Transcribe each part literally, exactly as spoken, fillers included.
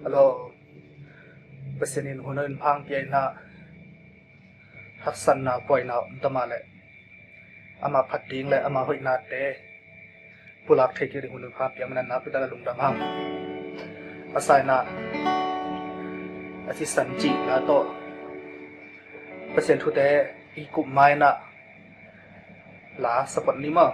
Hello. Pasian in hun in phang pia in ah, haksatna, buaina om ta mah leh ama phat ding le ama hoihnate pulak thei kik ding hun in phang pia man a, nakpi tak a lungdam hang. A sa in ah, a sisan cih la tawh Pasian thute i kup ma in ah, la support ni maw.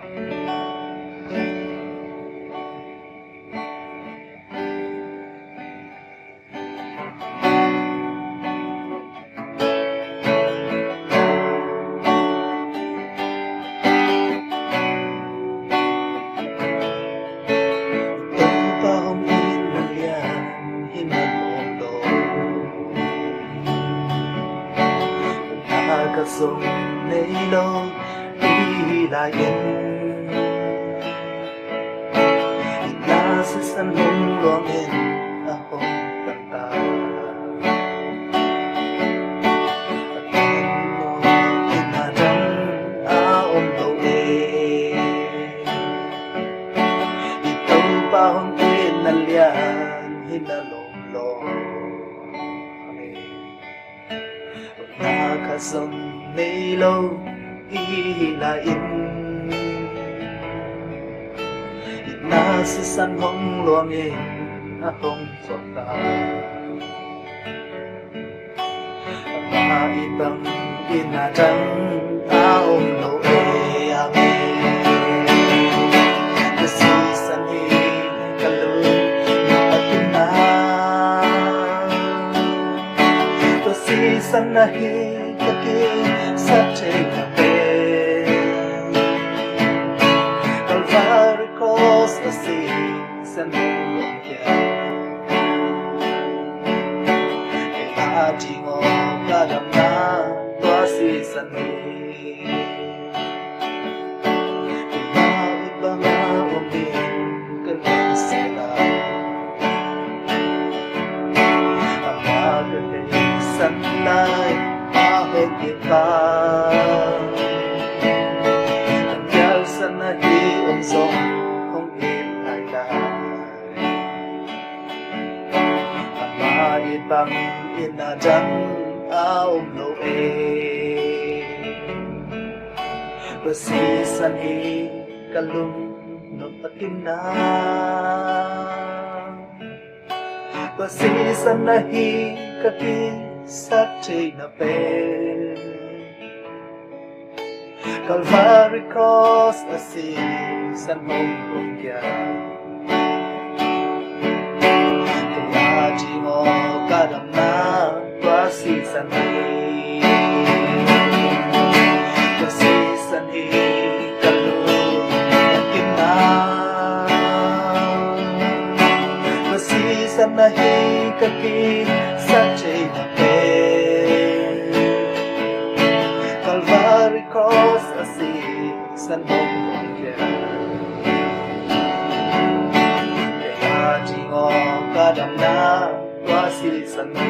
Topa hong it na lian hi na lawm lo. Na ka zong nei lo i hi lai-in, i na sisan hong luangin a hong pan ta. A kin maw, i na dang a om lo e. I Topa hong it na lian hi na lawm lo. Amen. Na ka zong nei lo i hi lai-in, i na sisan hong luangin a hong suak ta. Ama it bang i na dang a om lo e. Amen. Ka sisan hi ka lungnuam a kin na. Tua sisan ahi ka kisat theihna pen, Calvary Cross a sisan hong luang kia. Kei a ding aw ka damna tua sisan hi. Keimah it bang a om ding ka ngen sela, ama ka teisan lai a hong it pa, ka pialsan ahi om zong hong it lai lai. Ama it bang i na dang a om lo e. Tua sisan hi ka lungnuam a kin na. Tua sisan ahi ka kisat theihna pen, Calvary Cross a sisan hong luang kia. Kei a ding aw ka damna tua sisan hi. Tua sisan hi ka lungnuam a kin na. Tua sisan ahi ka kisat theihna pen, Calvary Cross a sisan hong luang kia. Kei a ding aw ka damna tua sisan hi.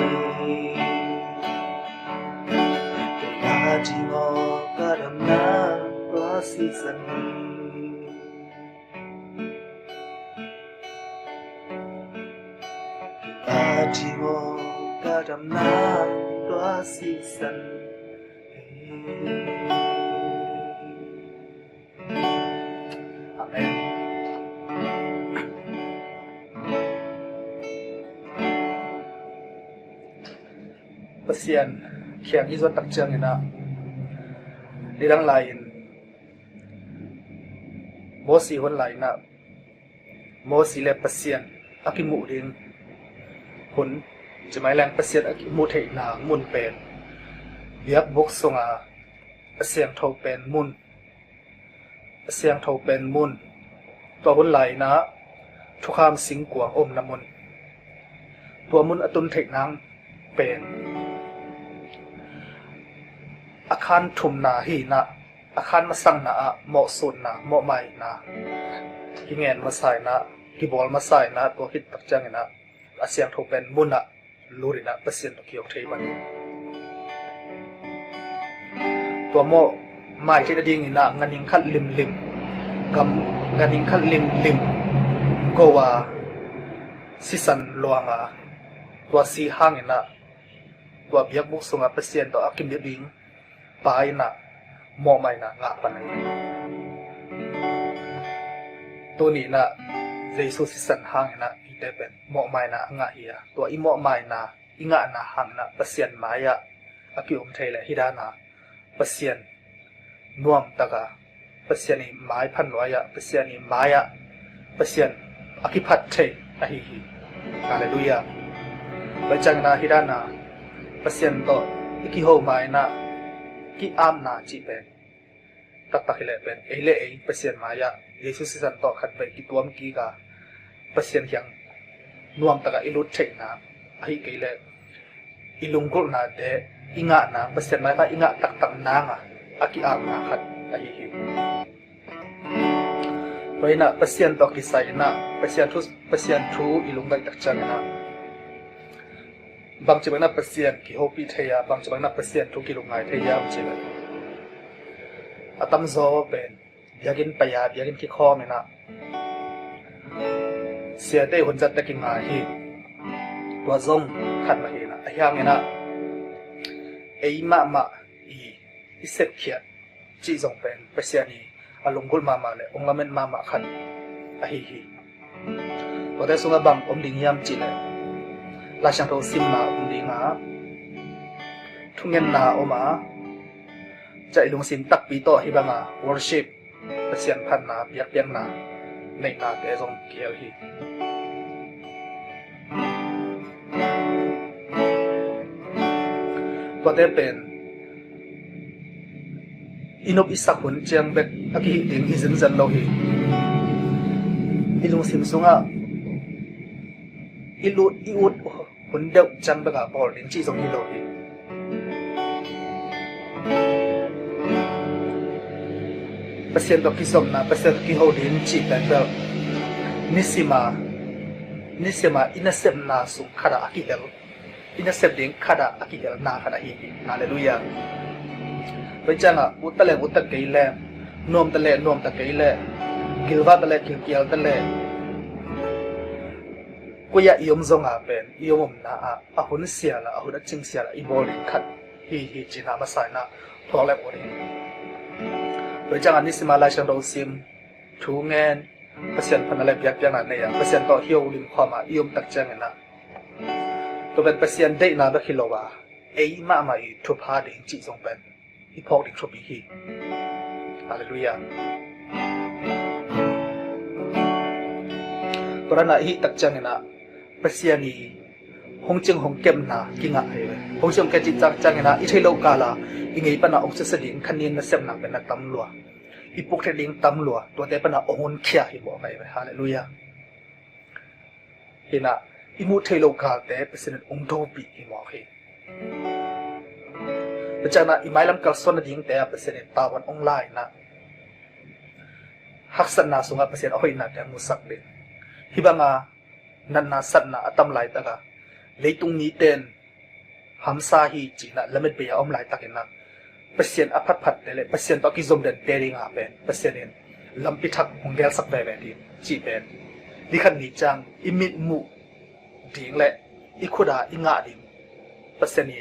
Kei a ding aw ka damna tua sisan hi. Kei a ding aw ka damna tua sisan hi. Amen. Pasian kiang i zuan tak ciangin ah, nidang lai-in Mosi hun lai-in ah, Mosi le Pasian a kimuh ding hun, cimai leng Pasian a kimuh theihna mun pen, biakbuk sunga a siangtho pen mun, a siangtho pen mun, tua hun lai-in ah thukham singkuang omna mun, tua mun a tun theih nang pen a khan thumna hi-in ah, a khan masakna ah mawhsutna, mawhmaina kingen masa-in ah, kibawl masa-in ah, tua khit tak ciangin ah a siangtho pen mun ah lut-in ah Pasian tawh kiho thei pan hi. Tua mawhmai theih nadingin ah ganhing khat limlim, gam ganhing khat limlim go a, sisan luang a, Tua si hangin ah, tua biakbuk sungah Pasian tawh a kimit ding pa in ah mawhmaina ngah pan ahi. Tuni in ah Jesu sisan hangin ah eite pen mawhmaina a ngah hi a, tua i mawhmaina i ngahna hangin ah Pasian mai-ah a ki-om thei leh hih dan a Pasian nuamtaka, Pasian i mai phan nuai-ah, Pasian i mai-ah, Pasian a kiphat thei ahi hi. Halleluiah. Tua ciangin ah hih dan a Pasian tawh i kiho mai-in ah ki-apna cih pen taktak hi leh pen ei le ei Pasian mai-ah Jesu sisan tawh khat vei kituam kik a, Pasian kiang nuamtaka i lut theihna, ahih kei leh i lunggulhnate i ngahna, Pasian mai-ah i ngah taktak nang a, a ki-apna khat ahi hi. Tua in ah Pasian tawh kisai in ah Pasian thu, Pasian thu i lungngaih tak ciangin ah bangci bangin ah Pasian kihopih thei a, bangci bangin ah Pasian thu kilungngai thei hiam cih leh, a tamzaw pen biakinn pai a, biakinn kikhawm in ah siate i hun zat teh kingai hi. Tua zong khat mah hi in ah, ahi hangin ah ei mahmah i, i sepkhiat cih zong pen Pasian i a lunggulh mahmah le ong lamen mahmah khat ahi hi. Tuate sungah bang om ding hiam cih leh, Laisiangtho simna om ding a, thungetna om a, ciah i lungsim takpi tawh hih bang a worship, Pasian phatna, biakpiakna neihnate zong kihel hi. Tuate pen i nop i sak hun ciang bek a kihih ding hi zenzen lo hi. I lungsim sungah i lut i ut hun deuh ciang bek a bawl ding cih zong hi lo hi. Pasian tawh kizopna, Pasian tawh kiho ding cih pen bel nisim a, nisim a i nasepna sung khat ah a kihel, i nasep ding khat ah a kihelna khat ahi hi. Halleluiah. Tua ciangah ut ta leh ut ta kei leh, nuam ta leh nuam ta kei leh, gilvah ta leh gilkial ta leh, koi ah i om zong a pen i om omna ah a hun sial a, a hun a cing sial a i bawl ding khat hi hi cih na masa in ah thuak leh ut hi. Tua ciangah nisim a Laisiangtho sim, thu ngen, Pasian phatna le biakpiakna nei a, Pasian tawh hio limkhawm a i om tak ciangin ah, tua pen Pasian deihna bek hi lo a, ei mahmah i thupha ding cih zong pen i phawk ding thupi hi. Halleluiah. Tua dan a i hih tak ciangin ah Pasian i hong cing hong kepna kingah hi ve. Hong cing hong kep cih tak ciangin ah i theih loh kal a i ngei pan a hong susia ding kha nin nasepna pen na tam lua, i puktheih ding tam lua, tuate pan a hong honkhia hi mawk ahi ve. Halleluiah. Hi in ah i muh theih loh kalte Pasian in hong dopih hi mawk hi. Tua ciangin ah i mailam kalsuan nadingte ah Pasian in tavuan hong la in ah haksatna sungah Pasian a hoihnate a musak ding. Hih bang a natna satna a tam laitak a leitung mite in hamsa hi ci in ah lametbei a om laitakin ah Pasian a phatphatte le Pasian tawh a kizom dente ding a pen Pasian in lampi thak hong gelsak veve ding cih pen ni khat ni ciang i mit muh ding le i khut a i ngah ding Pasian i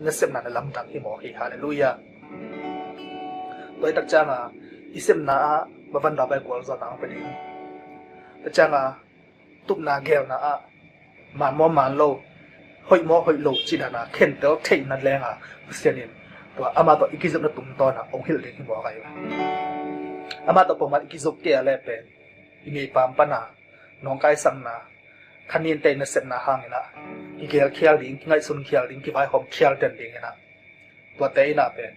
nasepna na lamdang hi mawk hi. Halleluiah. Tua i tak ciang a i sepna ah mavan dau bai gualzawhna hong pia ding. Tua ciang a tupna gelna ah man maw man lo, hoih maw hoih lo cih dan a khentel theihna leng a Pasian in tua amah tawh i kizopna tungtawn a hong hilh ding hi mawk ahi. Amah tawh pongman i kizop kei a leh pen i ngei pam pan a nawngkaisakna, kha ninte i nasepna hangin ah kigelkhial ding, kingaihsun khial ding, kivaihawm khial den dingin ah tuate in ah pen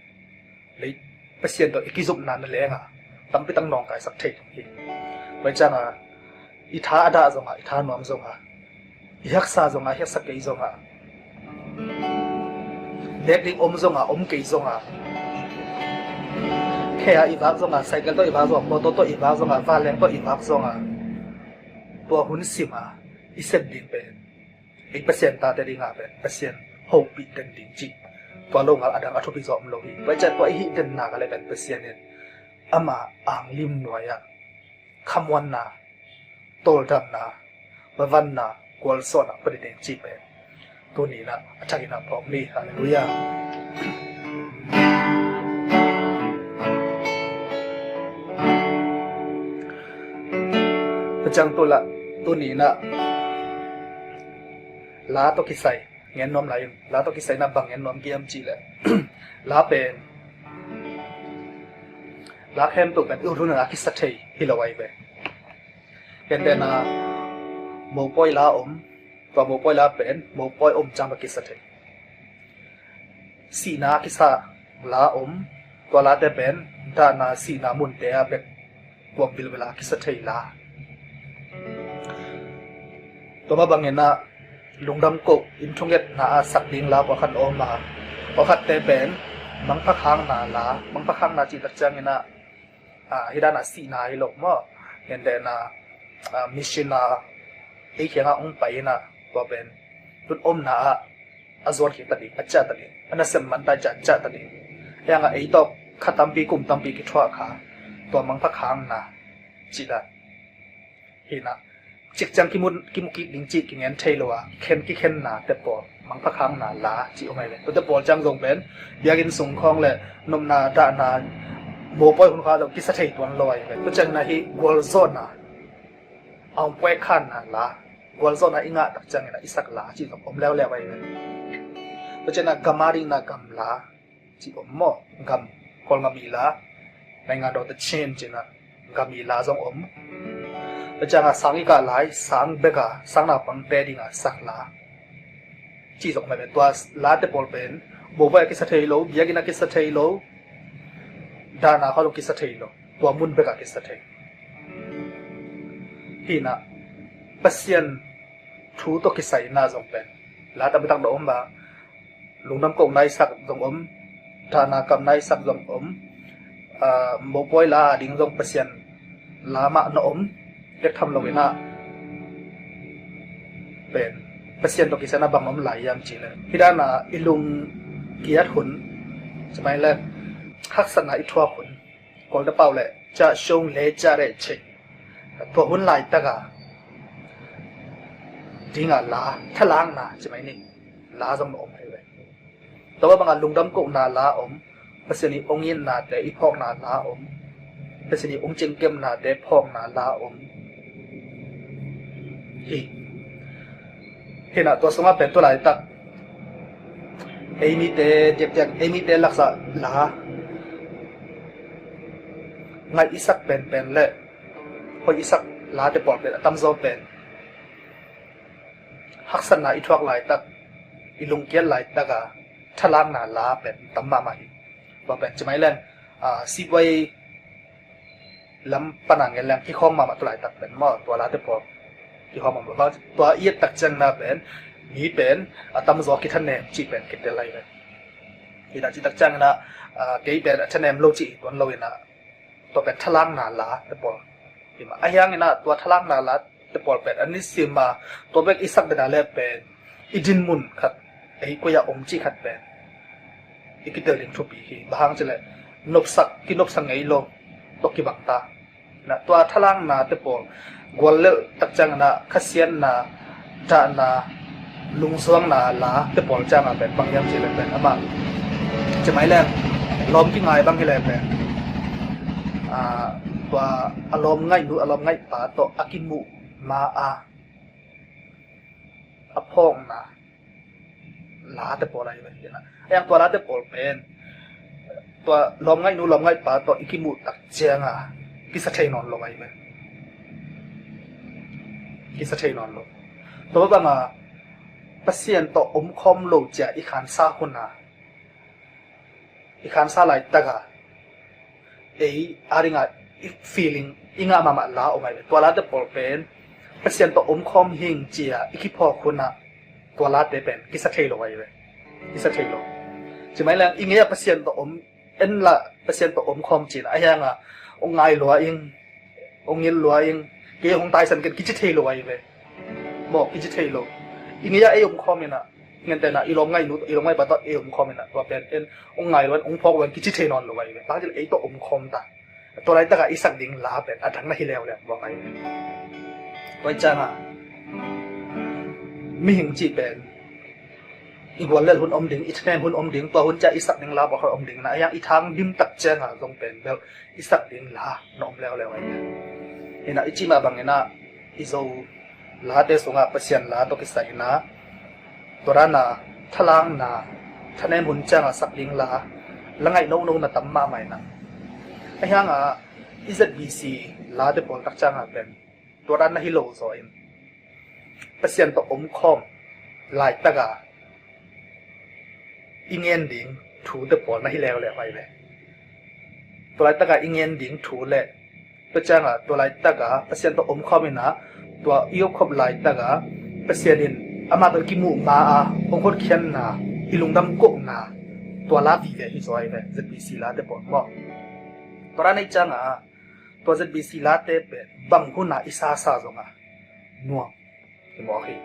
lei Pasian tawh i kizopna na leng a tampi tak nawngkaisak thei ding hi. Tua i ciang a i tha a dah zong a, i tha nuam zong a, i haksa zong a, i haksa kei zong a, nek ding om zong a, om kei zong a, khe a i vak zong a, cycle tawh i vak zong a, motor tawh i vak zong a, vanleng tawh i vak zong a, tua hun sim a i sep ding pen ei Pasian tate ding a pen Pasian hopih den ding cih, tua lo ngal a dang a thupi zaw om lo hi. Tua i ciang tua i hih den nak a leh pen Pasian in ama anglim nuai ah khamuanna, tawldamna, mavanna, gualzawhna pia ding cih pen Tuni in ah a thak in ah phawk ni. Halleluiah. Tua ciang tu lah, tuni in ah la tawh kisai ngen nuam lai in, la tawh kisai in ah bang ngen nuam kiam cih leh la pen, la khempeuh pen i hun hun ah a kisa thei hi lo ahi ve. Ken pen ah mopawi la om, tua mopawi la pen mopawi om ciang bek kisa thei. Sihna kisa la om, tua late pen dahna sihna munte ah bek kuang bilbel a kisa thei la. Tua mah bangin ah lungdam koh in thungetna ah sak ding la pawlkhat om a, pawlkhatte pen mangpha khakna la, mangpha khakna cih tak ciangin ah, ah, hih dan a sihna hi lo maw, ken pen ah, ah, mission a ei kiangah hong pai in ah tua pen tun omna ah a zuan khit ta ding, a ciah ta ding, a nasem man ta ciah ciah ta ding. Hiangah ei tawh kha tampi kum tampi kithuah kha, tua mangpha khakna cih dan hi in ah, cikciang kimu, kimu kik ding cih kingen thei lo a, khen kikhenna te pawl, mangpha khakna la cih om ahi ve. Tuate pawl ciang zong pen biakinn sung khawng le nopna dahna mopawi hun kha zong kisa thei tuan lo ahi ve. Tua ciangin ah hih gualzawhna, a hong puai khanna la, gualzawhna i ngah tak ciangin ah i sak la cih zong om leuleu ahi ve. Tua ciangin ah gam a dingin ah gam la cih om maw, gam, Kawlgam i la, naingan dawte chin cih in ah gam i la zong om. Tua ciang a sang i kah lai, sang bek a, sang naupangte ding a sak la cih zong om ahi ve. Tua late pawl pen mopawi a kisa thei lo, biakinn a kisa thei lo, dahna khawng zong kisa thei lo, tua mun bek a kisa thei. Hi in ah Pasian thu tawh kisai in ah zong pen la tampi tak na om a, lungdam kohna i sak zong om, dahna kamna i sak zong om, ah, mopawi la a ding zong Pasian la mah na om, bek tham lo in ah pen Pasian tawh kisai in ah bang om lai hiam cih leh, hih dan a i lungkiat hun, ci mai leh haksatna i thuak hun, Kawlte pau leh ca shong le ca reh cei, tua hun laitak a ding a la, thalakna ci mai ni, la zong na om ahi ve. Tua bang a lungdam kohna la om, Pasian i hong itnate i phawkna la om, Pasian i hong ciangkepnate phawkna la om. Hi. Hi in ah tua sungah pen tu laitak ei mite diakdiak, ei mite laksa la ngaih i sak penpen le hoih i sak late pawl pen a tamzaw pen haksatna i thuak laitak, i lungkiat laitak a thalakna la pen tam mahmah hi. Tua pen ci mai leng, ah, sipuai lam pan a ngen leng kikhawng mahmah tu laitak pen maw, tua late pawl kikhawng mahmah. Tua i et tak ciangin ah pen mi pen a tamzaw kithanem cih pen kitel lai pen. Hi in ah cih tak ciangin ah, ah, kei pen a thanem lo cih tuan lo in ah, tua pen thalakna late pawl hi mah. Ahi hangin ah tua thalakna late pawl pen a nisim a tua bek i sak den a leh pen i dinmun khat, ei koi ah om cih khat pen i kitel ding thupi hi. Bang hang cih leh nopsak, kinopsak ngei lo tawh kibang ta. Na, tua thalaknate pawl guallelh tak ciangin ah khasiatna, dahna, lungsuangna late pawl ciang a pen bang hiam cih leh pen amah ci mai leng lawm kingai bang hi leh pen, ah, tua a lawm ngaihnu, a lawm ngaihpa tawh a kimuh ma a a phawkna late pawl ahi ve. Ahi hang tua late pawl pen tua lawm ngaihnu lawm ngaihpa tawh i kimuh tak ciang a kisa thei nawn lo ahi ve. Kisa thei nawn lo. Tua bang a Pasian tawh omkhawm lo ci a i khansa hun a, i khansa laitak a ei a ding a i feeling i ngah mahmah la om ahi ve. Tua late pawl pen Pasian tawh omkhawm hing ci a i kiphawk hun ah tua late pen kisa thei lo ahi ve. Kisa thei lo. Ci mai leng i ngei a Pasian tawh om, en la Pasian tawh omkhawm ci in ah, ahi hang a hong ngai lua ing, hong ngil lua ing, kei hong taisan ken kici thei lo ahi ve. Maw, kici thei lo. I ngei a ei omkhawm in ah, ngente in ah i lawm ngaihnu, i lawm ngaihpa tawh ei omkhawm in ah tua pen en hong ngai lua in, hong phawk lua in kici thei nawn lo ahi ve. Bang hang cih leh ei tawh omkhawm ta. Tua laitak a i sak ding la pen a dang na hi leuleu bang ahi ve. Tua ciang a mihing cih pen i guallel hun om ding, i thanem hun om ding, tua hun ciang i sak ding la pawlkhat om ding, na a hiang i thang dim tak cianga zong pen bel i sak ding la na om leuleu ahi ve. Hi na i cih mah bangin ah i Zo late sungah Pasian la tawh kisai in ah tua dan a thalakna thanem hun cianga sak ding la la ngaih nono na tam mahmah in ah a hiangah i Z B C late pawl tak cianga pen tua dan na hi lo zaw in Pasian tawh omkhawm laitaka i ngen ding thute pawl na hi leuleu ahi ve. Tua laitaka i ngen ding thu le tua cianga tua laitaka Pasian tawh omkhawm in ah tua i omkhawm laitaka Pasian in amah tawh i kimuh ma a hong hotkhiatna i lungdam kohna tua la vive hi zaw ahi ve, Z B C late pawl maw. Tua dan ahi cianga tua Z B C late pen bang huna i sasa zonga nuam hi mawk hi.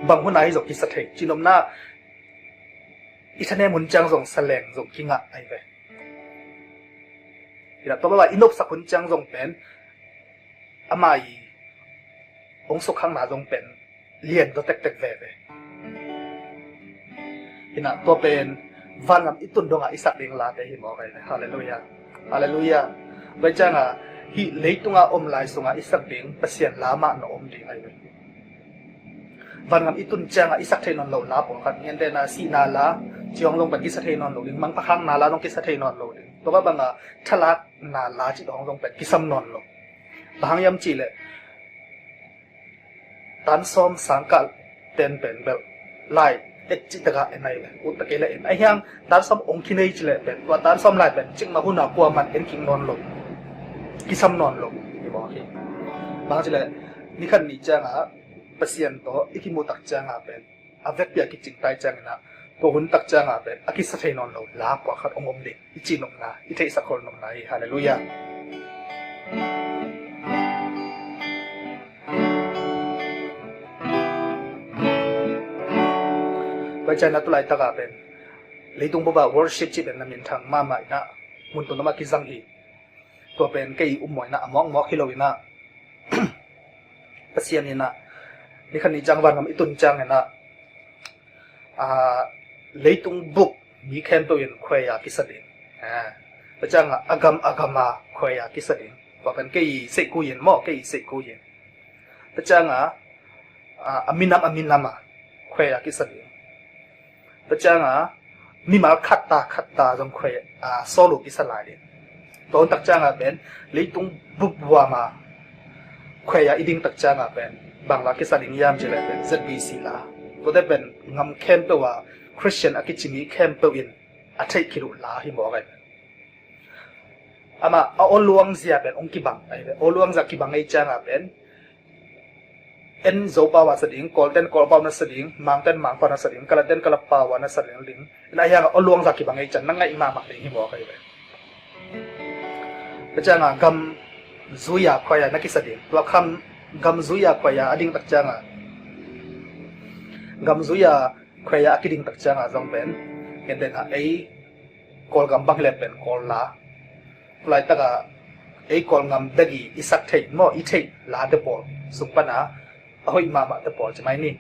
Bang huna hi zong kisa thei, cinopna i thanem hun ciang zong saleng zong kingah ahi ve. Hi na tua baba i nopsak hun ciang zong pen amah i hong sukkhakna zong pen lian zaw tektek veve. Hi na tua pen vangam i tun dongah i sak ding late hi mawk ahi ve. Halleluiah. Halleluiah. Tua cianga hih leitunga om lai sunga i sak ding Pasian la mah na om ding ahi ve. Vangam i tun cianga i sak thei nawn lo la pawlkhat, ngentehna sihna la cih hong zong pen kisa thei nawn lo ding, mangpha khakna la zong kisa thei nawn lo ding, tua banga thalakna la cih hong zong pen kisam nawn lo. Bang hang hiam cihleh tan sawm sangkah ten pen bel lai et cih takah en ahi ve, ut takei le en ahi hiang tan sawm ong khinei cileh pen tua tan sawm lai pen cikmah huna kuaman en kik nawn lo, kisam nawn lo hi mawk hi. Bang cileh nikhat ni cianga Pasian tawh i kimuh tak cianga pen a vekpi a kicing tai ciangin ah tua hun tak cianga pen a kisa thei nawn lo la pawlkhat ong om ding i cih nopna, i theihsak khol nopna hi. Halleluiah. Tua ciangin ah tu laitaka pen leitung bup ah worship cih pen na minthang mahmah in ah mun tuamtuam ah kizang hi. Tua pen kei i upmawhna a mawkmawk hi lo in ah Pasian in ah nikhat ni ciang vangam i tun ciangin ah aa, leitung bup mi khempeuh in khuaia kisa ding. Aa, tua cianga a gam a gama khuaia kisa ding. Tua pen kei i seihkui in maw, kei i seihkui in. Tua cianga aa, a minam a minama khuaia kisa ding. Tua cianga mimal khatta khatta zong khuai a sawl uh kisa lai ding. Tua hun tak cianga pen leitung bup vuama khuaia i ding tak cianga pen bang la kisa ding hiam cileh pen Z B C la. Tuate pen ngam khempeuh a Christian a kici mi khempeuh in a theih khit uh la hi mawk ahi pen. Amah a awluang zia pen ong kibang ahi ve. Awluang zia kibang ei cianga pen en Zopau a sa ding, Kawlten Kawlpau na sa ding, Mangten Mangpau na sa ding, Kalatten Kalatpau a na sa ding ding. Na hiang a awluang zia kibang ei ciang na ngaih mahmah ding hi mawk ahi ve. Tua cianga gam zuia khuaia na kisa ding. Tua kham gam zuia khuaia a ding tak cianga gam zuia khuaia a kiding tak cianga zong pen ngentehna ei Kawlgam bang hileh pen Kawl la. Tulaitaka ei Kawlgam bek i i sak theih maw, i theih late pawl sung pana a hoih mahmahte pawl ci mai ni.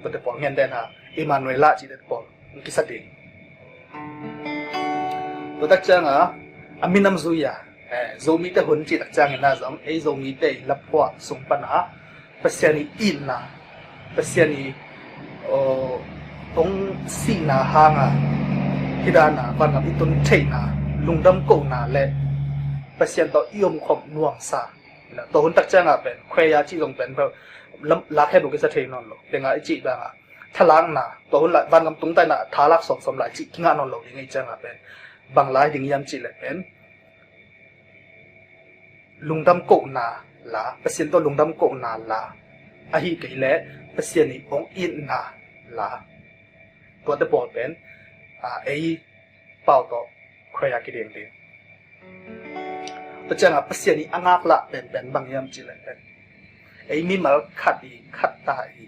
Tuate pawl ngentehna Emmanuel la cihte pawl kisa ding. Tua tak cianga a minam zuia eh, Zomite hun cih tak ciangin ah zong ei Zomite i laphuah sung pana Pasian i itna, Pasian i aw, hong sihna hanga hih dana vangam i tun theihna, lungdam kohna le Pasian tawh i omkhawm nuamsa. Tua hun tak cianga pen khuaia cih zong pen lam lakhe buk i sa thei nawn lo. Tenga i cih danga thalakna, tua hun lai vangam tungtaina thalak sawmsawm lai cih kingah nawn lo ding ei cianga pen bang lai ding hiam cih leh pen lungdam kohna la, Pasian tawh lungdam kohna la, ahi kei leh Pasian i hong itna la. Tuate pawl pen a, ei pau tawh khuaia kiding ding. Tua cianga Pasian i a ngaklah penpen bang hiam cih leh pen ei mimal khat i khatta i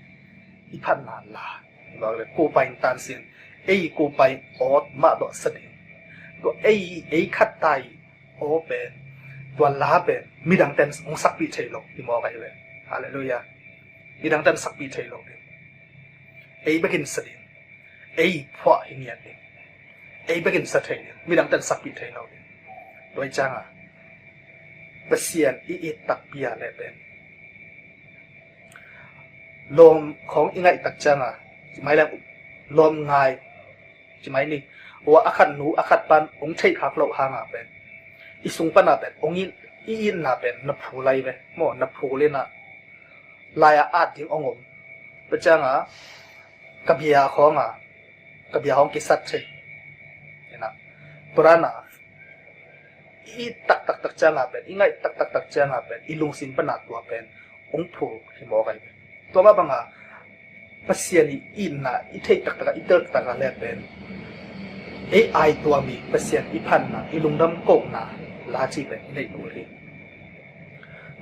i phatna la. Bang le kopai in tansin ei kopai awt mah tawh sa ding. Tua ei ei khatta i aw pen tua la pen midangten hong sakpih thei lo hi mawk ahi ve. Halleluiah. Midangten sakpih thei lo ding. Ei bekin sa ding, ei phuah hi ngiat ding, ei bekin sa thei ding, midangte in sakpih thei lo ding. Tua i ciangah Pasian i it takpi a leh pen lawm khawng i ngaih tak ciangah, ci mai leng lawm ngai, ci mai ni. Ua a khat nu a khat pan hong theih khak loh hangah pen i sung pana pen hong it, i itna pen na phul lai ve maw, na phul inah lai-ah at ding hong om. Tua ciangah ka bia khawngah, ka bia khawng kisat thei inah, tua dana i it taktaktak ciangah pen, i ngaih taktaktak ciangah pen i lungsim pana tua pen hong phul hi mawk ahi ve. Tua mah bangah Pasian i itna i theih taktakah, i tel taktakah leh pen ei ai tuami Pasian i phatna, i lungdam kohna la cih pen i neih kul hi.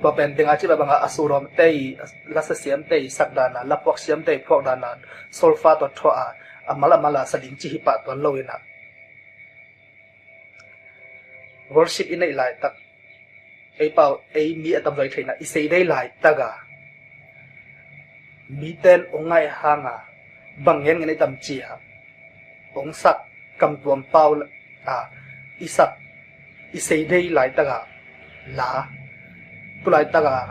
Tua pen denga cih bangah a sudawmte i lasa siamte i sak dana, laphuak siamte i phuak dana, solfa tawh thuah a, a mal a mal a sa ding cih hi pah tuan lo inah, worship i neih laitak, ei pau, ei mi a tamzaw i theihna i sei dei laitakah mite in hong ngaih hangah bang ngen ngen i tam cia hong sak kamtuam pau a i sak i sei dei laitakah la, tu laitakah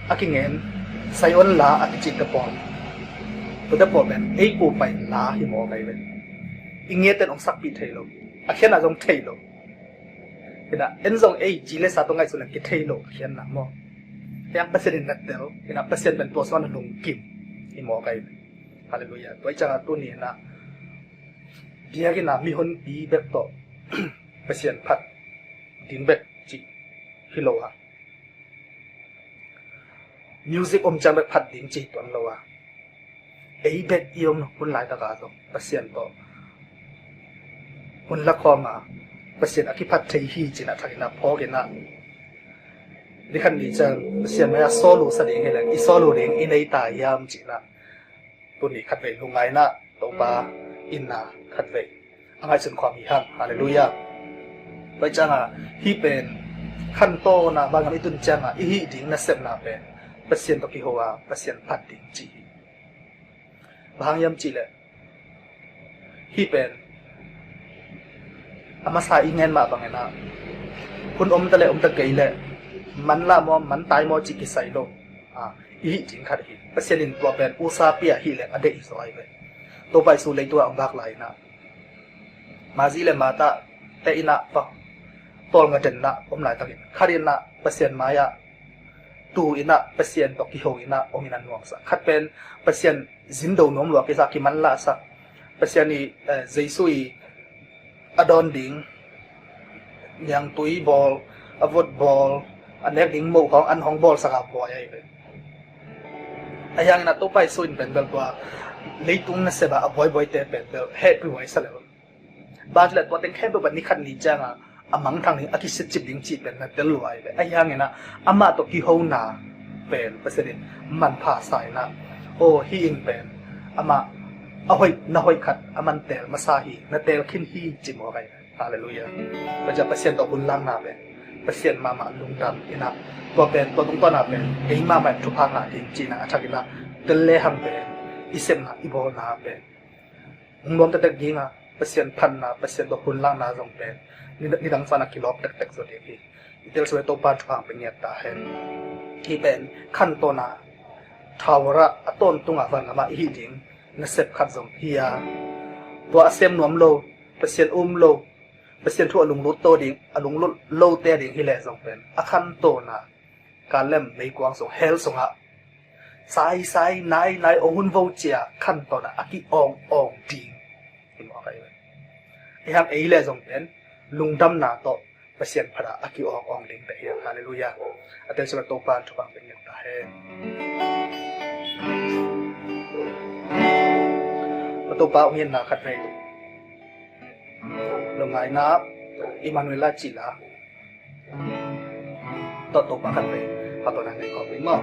a kingen Zion la a kicihte pawl, tuate pawl pen ei kupai la hi mawk ahi ve. I ngiatte in hong sakpih thei lo, a khiatna zong thei lo. Inah en zong ei ci le sa tawh ngaihsun leng kithei lo a khiatna maw. Hiang Pasian in na tel inah Pasian pen tua sungah na lungkim hi mawk ahi ve. Halleluiah. Tua i ciangah tuni inah biakinn ah mihonpi bek tawh Pasian phat ding bek cih hi lo a, music om ciang bek phat ding cih tuan lo a, ei bek i om hun laitakah zong Pasian tawh hun lakhawm a, Pasian a kiphat thei hi cinah thakinah phawkinah ni khat ni ciang Pasian mai-ah sawl uh sa ding hi leng i sawl uh ding i nei ta hiam cinah tuni khatvei lungngaihna Topa itna khatvei a ngaihsun khawm hi hang. Halleluiah. Tua i ciangah hih pen khantawnah vangam i tun ciangah i hih ding nasepna pen Pasian tawh kiho a Pasian phat ding cih hi. Bang hang hiam cihleh hih pen a masa i ngen mah banginah hun omta le omta kei le manlah maw mantai maw cih kisai lo a, i hih ding khat hi. Pasian in tua pen usa pia hih leng a deih zaw ahi ve. Topa Jesu leitungah hong vak lai inah Mari le Martha te inah pa tawlnga denna om laitakin khat inah Pasian mai-ah tu inah Pasian tawh kiho inah om inah nuamsa, khat pen Pasian zindo nuam lua kisa kimanlahsak, Pasian i eh, Jesu i a dawn ding niangtui bawl, a vot bawl, a nek ding moh khawng an hong bawlsak a buai ahi ve. Ahi hangin a Topa Jesu in pen bel tua leitung nasep a a buaibuaite pen bel hehpih huai sa lel. Bang ci le tua teng khempeuh pen ni khat ni ciangah a mangthang ding a kisitcip ding cih pen na tel lua ahi ve. Ahi hangin a amah tawh kihona pen Pasian in manpha sa inah, aw hih in pen amah a hoih na hoih khat a man teel masa hi, na teel khin hi ci mawk ahi ve. Halleluiah. Tua ciah Pasian tawh hun lakna pen Pasian mahmah lungdam inah tua pen tua tungtawna pen ei mahmah in thupha ngah ding cihna a thak inah tel lehang pen i sepna i bawlna pen hong nuam tektek ding a, Pasian phatna Pasian tawh hun lakna zong pen nidang sana kilawp tektek zaw ding hi. I tel sawm le Topa thupha hong pia ngiat ta hen. Hih pen khantawn a thawara a tawntungah vangamah i hih ding nasep khat zong hi a, tua a sem nuam lo, Pasian um lo, Pasian thu a lunglut to ding, a lunglut lote ding hi leh zong pen a khantawn a ka lem meikuang sung hell sungah saisai nainai ong hun vo cia khantawn a a ki-awngawng ding hi mawk ahi ve. Ahi hang ei leh zong pen lungdamna tawh Pasian phat a a ki-awngawng ding teh hi hang. Halleluiah. A tel sawm le Topa thupha pia ngiat ta hen. Topa ong itna khat vei lungngaihna Emmanuel a cih la tawh Topa khat vei phattuamna nei khawm ding maw?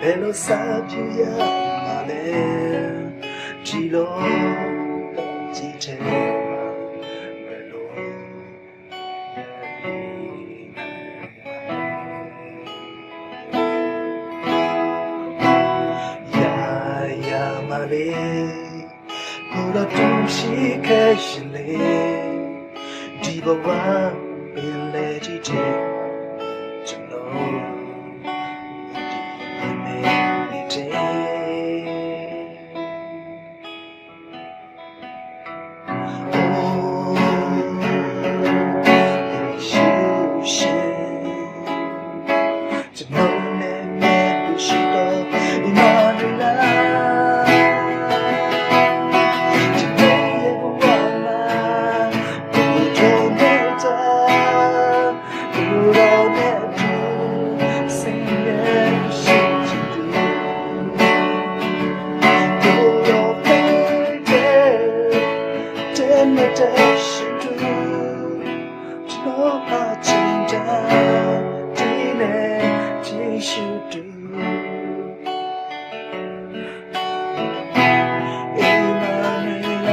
Pelo sa piu ya male, cilo, cite, pelo. ကိုယ်တော်သူရှိခဲ့ရင်လေ ဒီဘဝပင်လေတည်တည် ကျွန်တော်ဒီအမေ့နေတယ်။ အိုး ယေရှုရှင် ကျွန်တော်နဲ့ မြတ်သူရှိသော အီမာနူလ ကျွန်တော်ရဲ့ဘဝမှာ ကိုယ်တော်နဲ့တည်း ကိုယ်တော်နဲ့အတူ ဆင်းရဲရှိချင်သူ ကိုယ်တော်ပဲ တည်းနဲ့တည်းရှိသူ ကျွန်တော်အချင်းချင်း ဒီနဲ့ ယေရှုသူ အီမာနူလ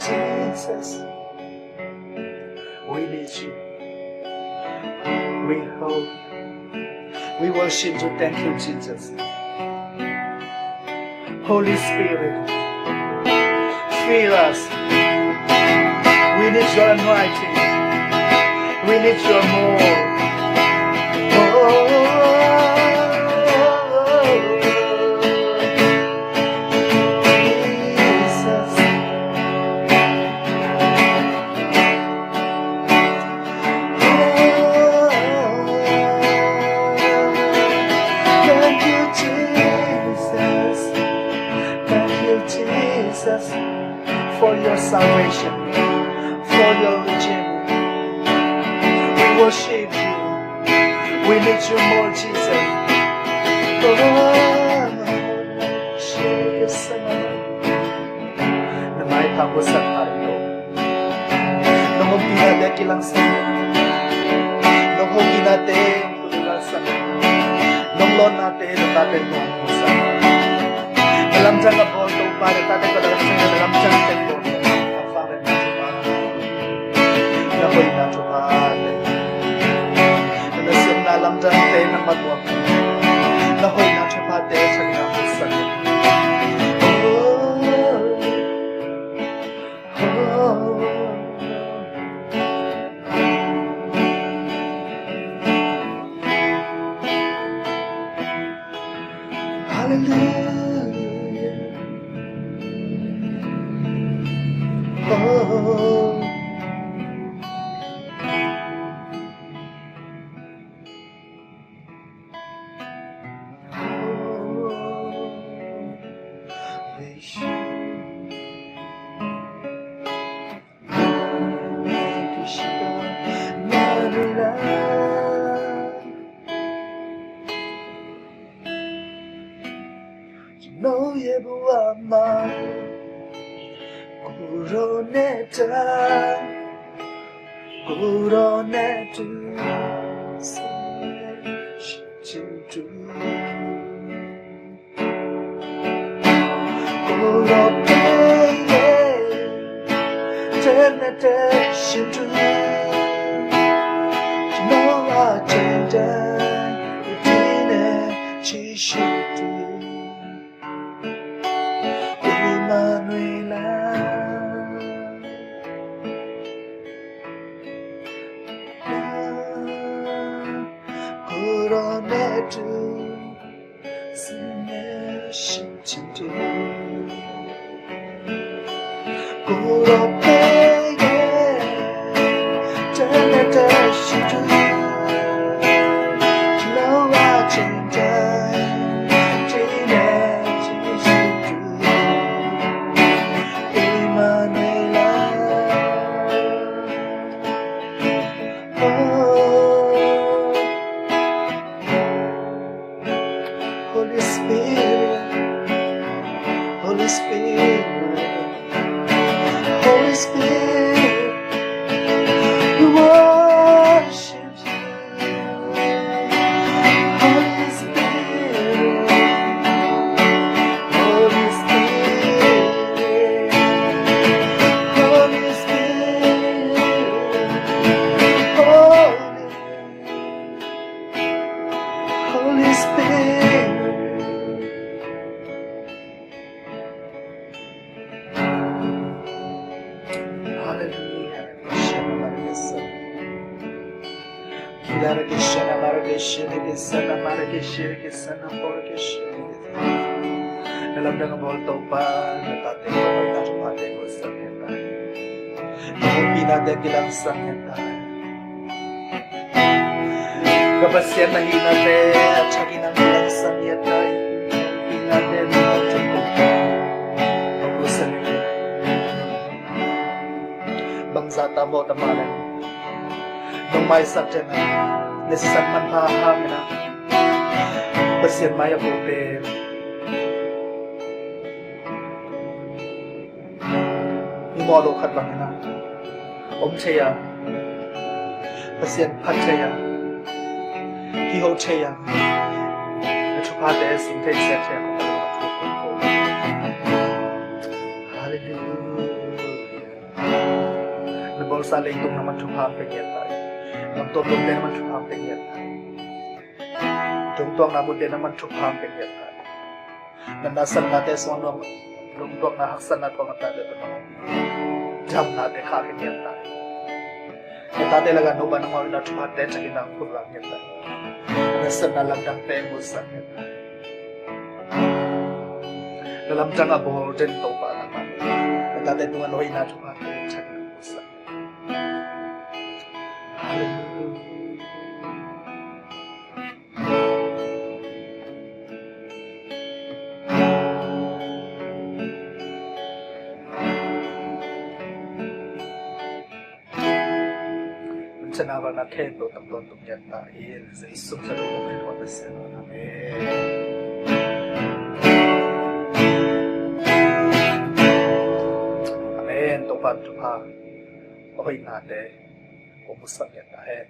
Jesus, we need you. We hope. We worship you. Thank you, Jesus. Holy Spirit, fill us. We need your anointing. We need your more. Oh, Jesus. Thank you, Jesus. Thank you, Jesus, for your salvation, for your redeeming. We worship you. We need you more, Jesus. Oh, shake yourself. Na maipha khuasak pha in lo. Nong hong pihnate kilangsak. Nong hong pihnate kilangsak. Nong lawnnate na tate nong musak. Na lamdang a bawl Topa, na tate ko na lamdang, na lamdangte bawl. A fak le na Topa. Na hoihna Topa te. Na nasepna lamdangte na matuak. Na hoihna Topa te thakna musak. Oh. Hallelujah. Oh. Know ye buama. Kuro neta, kuro netu, se, shitu. Kuro peye, tenete shitu. Kino atende, utine chishitu. Emmanuel. Holy Spirit, Holy Spirit, Holy Spirit, we worship you. Holy Spirit, Holy Spirit, Holy Spirit, Holy Holy Spirit. Hallelujah. Na lamdang a bawl Topa, na tate ko, na thupha te ko, sang hen ta. Na hopihna te kilangsak hen ta. Ka Pasian na hihna te a thakin ang kilangsak hi a tai. Hihna te na thuk ko. Hong ko sang hi. Bangzah ta mawh ta mah leh nong maisak te na, na sisan manpha hang na, Pasian mai a ko pen mi mawh lo khat bang hi na, om thei a, Pasian phat thei a, kiho thei a, na thuphate sim thei, sia thei a. Hallelujah. Na bawlsa leitung na man thupha hong pia ngiat ta. Nam tuamtuamte na man thupha hong pia ngiat ta. Dongtuakna munte na man thupha hong pia ngiat ta. Na nasepnate sungah dongtuakna, haksatna tuak na tate tawh damnate khah khia ngiat ta. Na tate lakah no bang nangmah in na thuphate thakin na hong pulak ngiat ta. Na sepna lamdangte musak ngiat ta. Na lamdang a bawl den Topa nangmah, na tate tungah na hoihna thuphate thakin na hong pulak. Hallelujah. Chan a val na khen to tam ton tum yan ta in, Jesu min a dong kong khen huat Pasian. Amen. Amen. Topa thupha, a hoihnate kong musak yan ta hen.